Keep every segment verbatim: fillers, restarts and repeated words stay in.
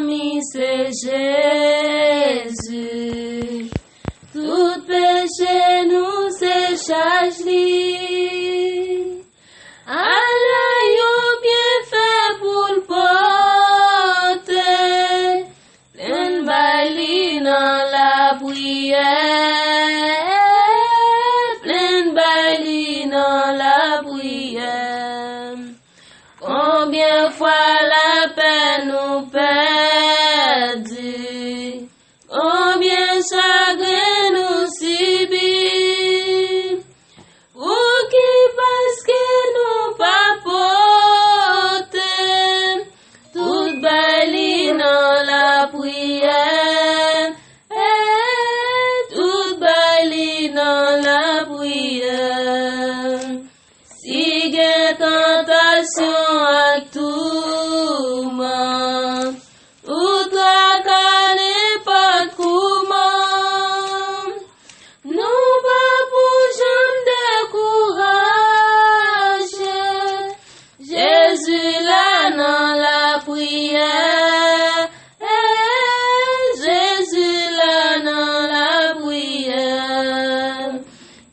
Zanmi se Jezi. Tout peche nou se chaj li. Ala yon byenfè pou l pote. Plenn bay li nan lapriyè. Plenn bay li nan lapriyè. Konbyen fwa lapè nou pèdi? Konbyen chagren nou sibi? Pouki? Paske nou pa pote tout bay li nan lapriyè. Tout bay li nan lapriyè. Si gen tantasyon ak touman, ou traka nenpòt kouman, nou pa pou janm dekouraje. Jezi la nan lapriyè. Jezi la nan lapriyè.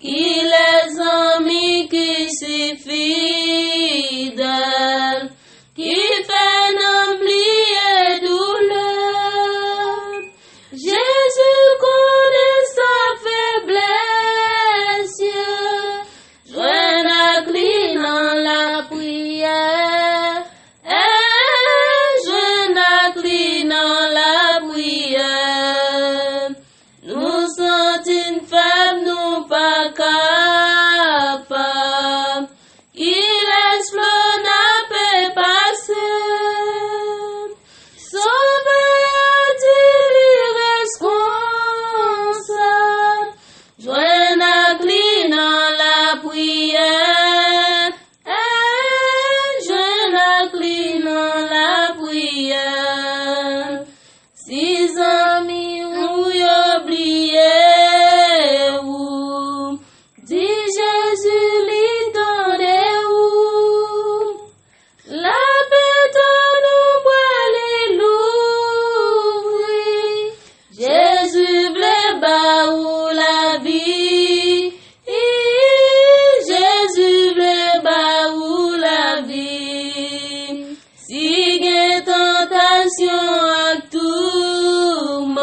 Kilès zanmi ki si fidèl, ki fè nanm bliye doulè? Jezi konnen sa feblès yo. Jwenn ak li nan lapriyè. Jwenn ak li nan lapriyè. Nou santi n fèb, nou pa kapab. Kilès flona pe pase? Sovè a di li res konsa. Jwenn ak li nan lapriyè. Jwenn ak li nan lapriyè. Si zanmi ou yo bliye ou, di Jezi li tande ou. Lapè tann ou pral louvri. Jezi vle ba ou lavi. Jezi vle ba ou lavi. Si gen tantasyon ak touman,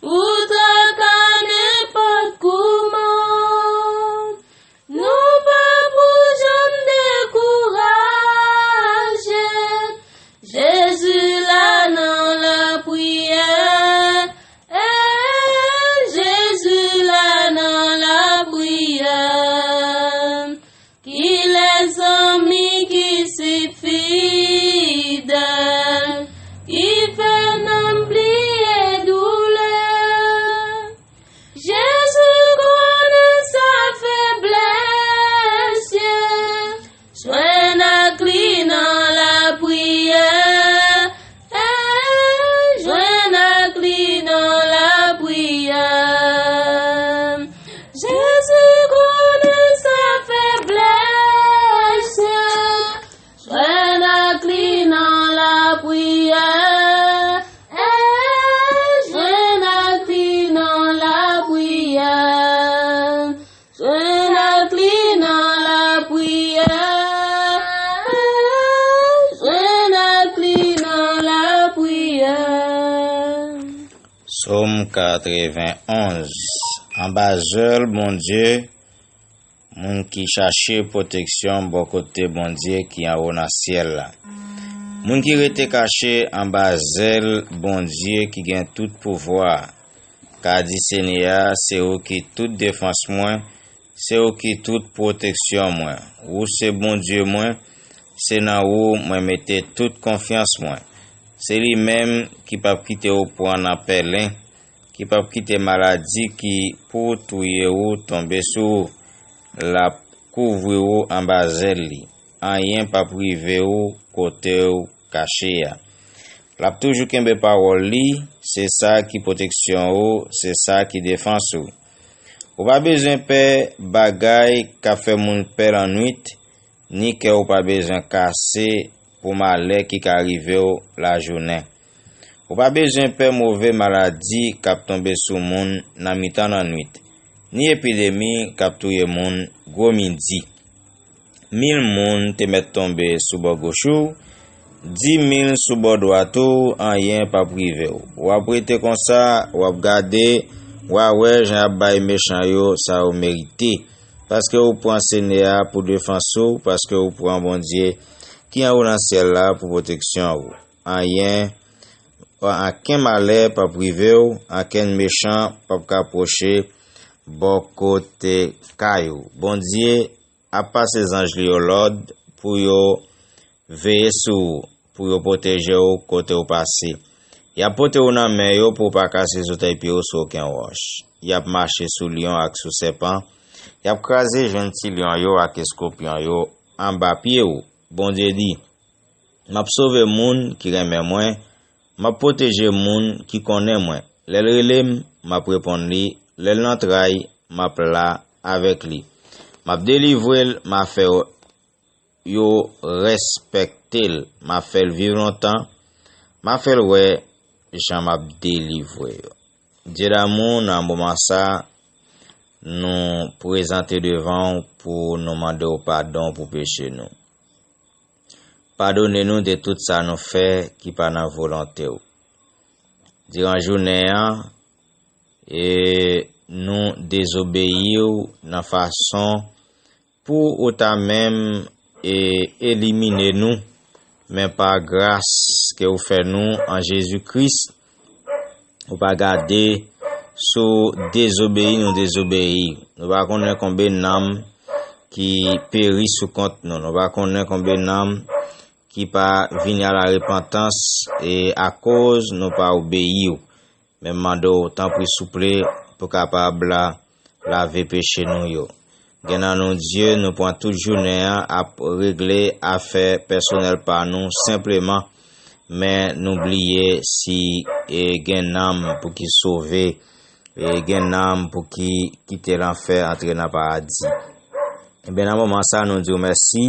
ou traka nenpòt kouman, nou pa pou janm dekouraje. Jezi la nan lapriyè. Jezi la nan lapriyè. Kilès zanmi ki si fidèl, ki fè nanm bliye doulè? Jezi konnen sa feblès yo. Jwenn ak li nan lapriyè. Jwenn ak li nan lapriyè. Jezi konnen sa feblès yo. Jwenn ak li nan lapriyè. Jwenn ak li nan lapriyè. Jwenn ak li nan lapriyè. Jwenn ak li nan lapriyè. Sòm katrevenn onz. Anba zèl Bondye, moun ki chache pwoteksyon bò kote Bondye ki anwo nan syèl la. Moun ki rete kache anba zèl Bondye ki gen tout pouvwa a, ka di Senyè a, se ou ki tout defans mwen, se ou ki tout pwoteksyon mwen. Ou se Bondye mwen, se nan ou mwen mete tout konfyans mwen. Se li menm ki p ap kite ou pran nan pèlen, ki p ap kite maladi ki pou touye ou tonbe sou ou. L ap kouvri ou anba zèl li. Anyen p ap rive ou kote ou kache a. L ap toujou kenbe pawòl li, se sa ki pwoteksyon ou, se sa ki defans ou. Ou pa bezwen pè bagay k ap fè moun pè lannwit, ni kè ou pa bezwen kase pou malè ki ka rive w lajounen. Ou pa bezwen pè move maladi k ap tonbe sou moun nan mitan lannwit, ni epidemi k ap touye moun gwo midi. Mil moun te mèt tonbe sou bò goch ou, di mil sou bò dwat ou, anyen p ap rive w. W ap rete konsa, w ap gade, w a wè jan y ap bay mechan yo sa yo merite. Paske ou pran Senyè a pou defans ou, paske ou pran Bondye ki anwo nan syèl la pou pwoteksyon ou. Anyen, ankenn malè p ap rive w, ankenn mechan p ap ka pwoche bò kote kay ou. Bondye ap pase zanj li yo lòd pou yo veye sou ou, pou yo pwoteje w kote w pase. Y ap pote w nan men yo pou w pa kase zòtèy pye w sou okenn wòch. Y ap mache sou lyon ak sou sèpan. Y ap kraze jenn ti lyon yo ak eskopyon yo anba pye w. Bondye di, M ap sove moun ki renmen mwen, m ap pwoteje moun ki konnen mwen. Lè l rele m, m ap reponn li, lè l nan tray, m ap la avèk li. M ap delivre l, m a fè yo respekte l, m a fè l viv lontan, m a fè l wè jan m ap delivre yo. Dye damou, nan moman sa, nou prezante devan w pou nou mande w padon pou peche nou. Padone nou de tout sa nou fè ki pa nan volonte w. Diran jounen an, e nou dezobeyi w nan fason pou ou ta menm e elimine nou, men pa gras ke ou fè nou an Jezi Kris, ou pa gade sou dezobeyi nou dezobeyi. Nou pa konnen konbyen nanm ki peri sou kont nou. Nou pa konnen konbyen nanm ki pa vini a la repantans e akoz nou pa obeyi w. Men m mande w, tanpri souple, pou kapab la lave peche nou yo. Gen nan nou Dye, nou pran tout jounen an ap regle afè pèsonèl pa nou senpleman, men nou bliye si e gen nanm pou ki sove, e gen nanm pou ki kite lanfè antre nan paradi. Ebyen, nan moman sa, nou di w mèsi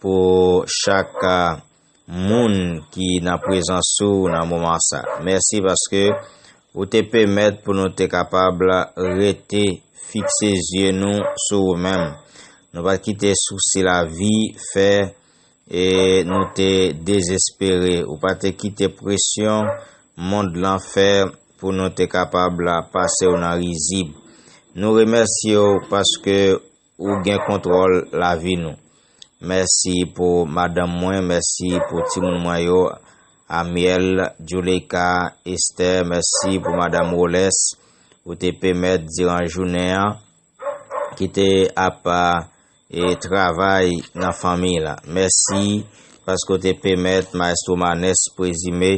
pou chak a, moun ki nan prezans ou nan moman sa. Mèsi paske ou te pèmèt pou nou te kapab rete fikse zye nou sou ou menm. Nou pa t kite sousi lavi fè e nou te dezespere. Ou pa te kite presyon mond lan fè pou nou te kapab pase w nan rizib. Nou remèsye w paske ou gen kontwòl lavi nou. Mèsi pou madanm mwen, mèsi pou timoun mwen yo, Amiel, Juleka, Esther, mèsi pou madanm Woles, ou te pèmèt diran jounen an, ki te ap e travay nan fanmi la. Mèsi paske w te pèmèt Maestro Manes Prezime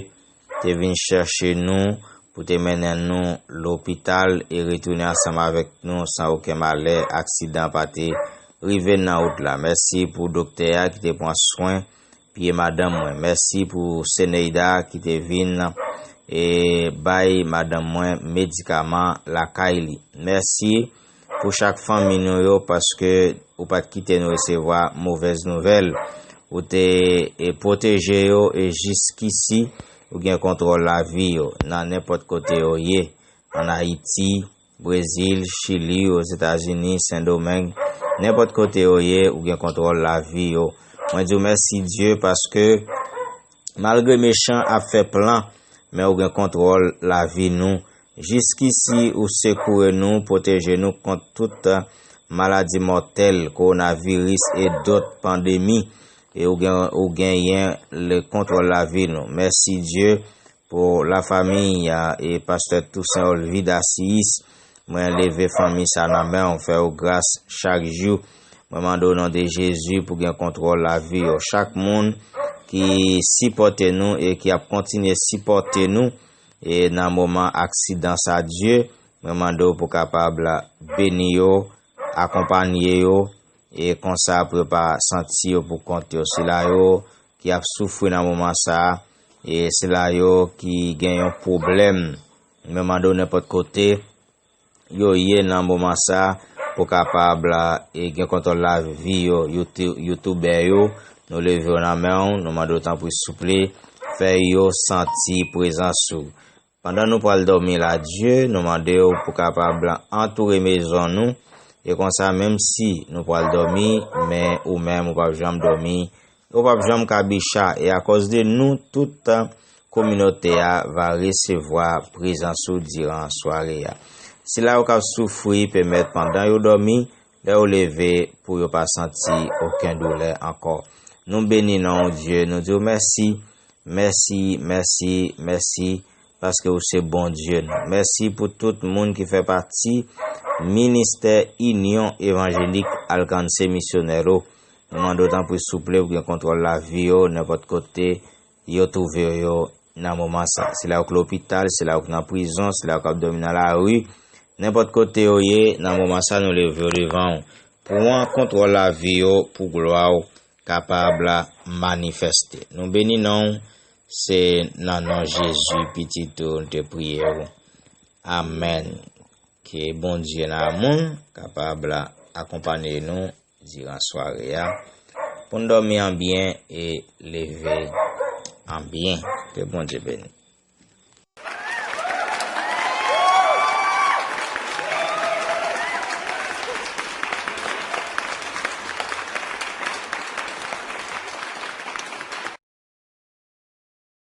te vin chèche nou pou te mennen nou lopital e retounen ansanm avèk nou san okenn malè, aksidan pa te rive n nan wout la. Mèsi pou doktè a ki te pran swen pye madanm mwen. Mèsi pou Seneida ki te vin e bay madanm mwen medikaman lakay li. Mèsi pou chak fanmi nou yo, paske ou pa t kite nou resevwa movèz nouvèl. Ou te e pwoteje yo e jiskisi ou gen kontwòl lavi yo nan nenpòt kote yo ye, ann Ayiti, Brezil, Chili, Ozetazini, Sendomeng, nenpòt kote yo ye, ou gen kontwòl lavi yo. Mwen di w mèsi Dye paske malgre mechan ap fè plan, men ou gen kontwòl lavi nou. Jiskisi ou sekoure nou, pwoteje nou kont tout maladi mòtèl, kowonaviris e dòt pandemi, e ou gen, ou genyen le kontwòl lavi nou. Mèsi Dye pou lafanmi e pastè Toussaint Olvide Assis. Mwen leve fanmi sa nan men w, fè yo gras chak jou. Mwen mande w nan de Jezi pou gen kontwòl lavi yo. Chak moun ki sipòte nou e ki ap kontinye sipòte nou e nan moman aksidan sa Dye, mwen mande w pou kapab beni yo, akonpanye yo, e konsa pou yo pa santi yo pou kont yo. Sila yo ki ap soufri nan moman sa a, e sila yo ki gen yon pwoblèm, mwen mande w nenpòt kote yo ye nan moman sa a, pou kapab e gen kontwòl lavi yo, youtou-, youtubè yo, nou leve yo nan men w, nou mande w tanpri souple, fè yo santi prezans ou. Pandan nou pral dòmi la, Dye, nou mande w pou kapab antoure mezon nou, e konsa, menm si nou pral dòmi, men ou menm ou p ap janm dòmi, ou p ap janm kabicha, e akòz de nou, tout kominote a va resevwa prezans ou diran sware a. Sila yo k ap soufri, pèmèt pandan yo dòmi, lè yo leve, pou yo pa santi okenn doulè ankò. Nou beni non w, Dye, nou di w mèsi, mèsi, mèsi, mèsi, paske ou se Bondye nou. Mèsi pou tout moun ki fè pati ministè Inyon Evanjelik Alkanse Misyonero. Nou mande w tanpri souple pou gen kontwòl lavi yo nenpòt kote yo twouve yo nan moman sa. Sila yo k lopital, sila yo k nan prizon, sila yo k ap dòmi nan lari, nenpòt kote yo ye, nan moman sa nou leve yo devan w. Pran kontwòl lavi yo pou glwa w kapab manifeste. Nou beni non w, se nan non Jezi, Pitit ou, nou te priye w. Amèn. Ke Bondye nan amoun kapab akonpanye nou diran sware a, pou n dòmi an byen e leve an byen. Ke Bondye beni.